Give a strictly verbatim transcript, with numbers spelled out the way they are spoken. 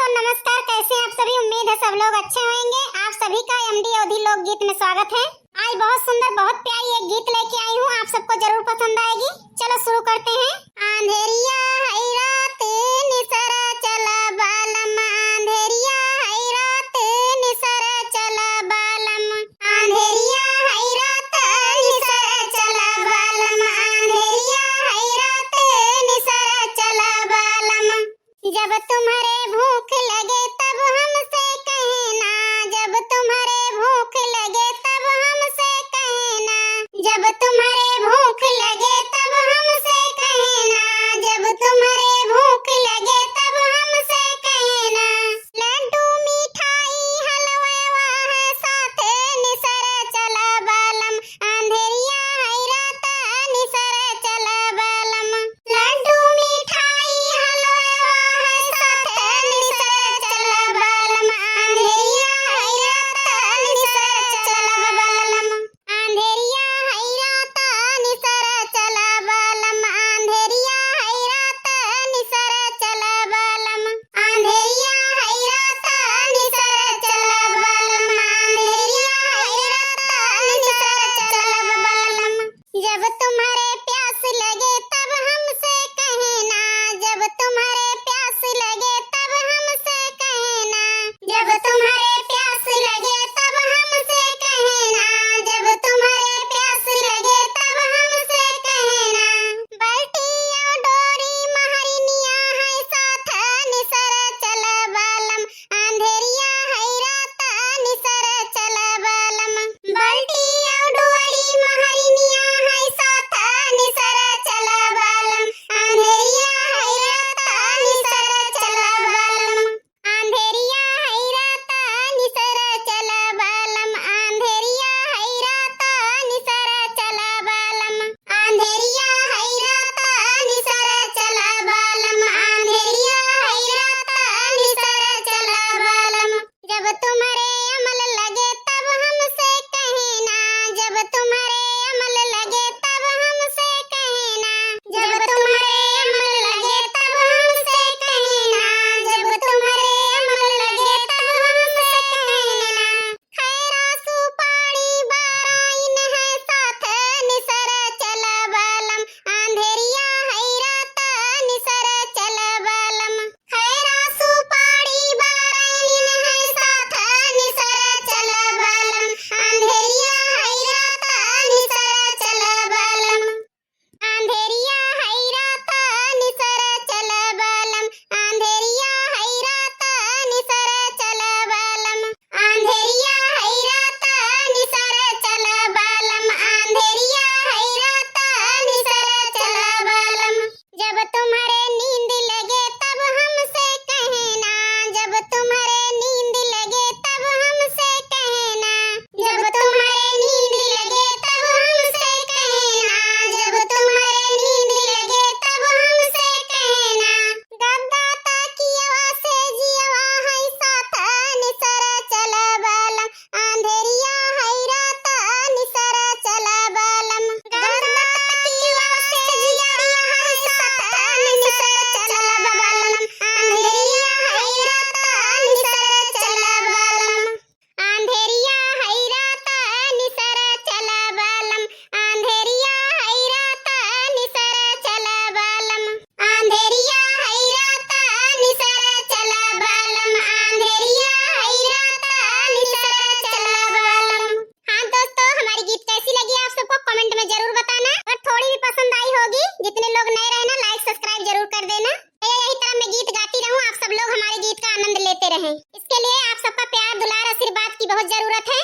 नमस्कार, कैसे हैं आप सभी? उम्मीद है सब लोग अच्छे होंगे। आप सभी का एमडी अवधी लोकगीत में स्वागत है। आज बहुत सुंदर, बहुत प्यारी एक गीत लेके आई हूँ, आप सबको जरूर पसंद आएगी। चलो शुरू करते हैं। आंधेरिया है रात निसरा चला बालम, आंधेरिया है रात निसरा चला बालम, आंधेरिया है रात निसरा चला बालम, आंधेरिया है रात निसरा चला बालम। जब तुम्हरे भूख लगे तब हमसे कहना, जब तुम्हरे भूख लगे तब हमसे कहना, जब तुम्हरे भूख लगे तब हमसे कहना, जब तुम्हरे भूख लगे तब हमसे कहना। लड्डू मिठाई हलवा है साथ निसरा चला बालम, आंधेरिया है रात निसरा चला बालम। लड्डू मिठाई हलवा है साथ निसरा चला बालम, आंधेरिया है रात निसरा चला बालम। आंधेरिया है रात निसरा चला बालम, आंधेरिया है रात निसरा चला बालम, आंधेरिया है रात निसरा चला बालम, आंधेरिया है रात निसरा चला बालम। जब तुम्हरे प्यास लगे तब हमसे कहना, जब तुम्हरे प्यास लगे तब हमसे कहना, जब तुम्हरे प्यास लगे तब हमसे कहना, जब तुम्हरे प्यास लगे तब हमसे कहना। बाल्टी और डोरी महरिनिया है साथ निसरा चला बालम, आंधेरिया है रात निसरा चला बालम। बाल्टी और डोरी महरिनिया है साथ निसरा चला बालम, आंधेरिया है रात निसरा चला बालम। आंधेरिया है रात निसरा चला बालम, आंधेरिया है रात निसरा चला बालम, आंधेरिया है रात निसरा चला बालम, आंधेरिया है रात निसरा चला बालम। जब तुम्हरे अमल लगे तब हमसे कहना, जब तुम्हरे अमल लगे तब हमसे कहना, जब तुम्हरे अमल लगे तब हमसे कहना, जब तुम्हरे अमल लगे तब हमसे कहना। खैरा सुपारी बाराइन है साथ निसरा चला बालम, आंधेरिया है रात निसरा चला बालम। खैरा सुपारी बाराइन है साथ निसरा चला बालम, आंधेरिया है रात निसरा चला बालम। आंधेरिया है रात निसरा चला बालम, आंधेरिया है रात निसरा चला बालम, आंधेरिया है रात निसरा चला बालम, आंधेरिया है रात निसरा चला बालम। जब तुम्हरे नींद लगे तब हमसे कहना, जब तुम्हरे नींद लगे तब हमसे कहना, जब तुम्हरे नींद लगे तब हमसे कहना, जब तुम्हरे नींद लगे तब हमसे कहना। गद्दा तकियवा से जियवा है साथ निसरा चला बालम, आंधेरिया है रात निसरा चला बालम। गद्दा तकियवा से जियवा है साथ निसरा चला बालम, आंधेरिया है रात निसरा चला बालम। आंधेरिया है रात निसरा चला बालम, आंधेरिया है रात निसरा चला बालम, आंधेरिया है रात निसरा चला बालम, आंधेरिया है रात निसरा चला बालम। हाँ दोस्तों, हमारी गीत कैसी लगी आप सबको कमेंट में जरूर बताना, और थोड़ी भी पसंद आई होगी, जितने लोग नए रहे ना, लाइक सब्सक्राइब जरूर कर देना। मैं यही तरह मैं गीत गाती रहूँ, आप सब लोग हमारे गीत का आनंद लेते रहें। इसके लिए आप सबका प्यार, दुलार, आशीर्वाद की बहुत जरूरत है।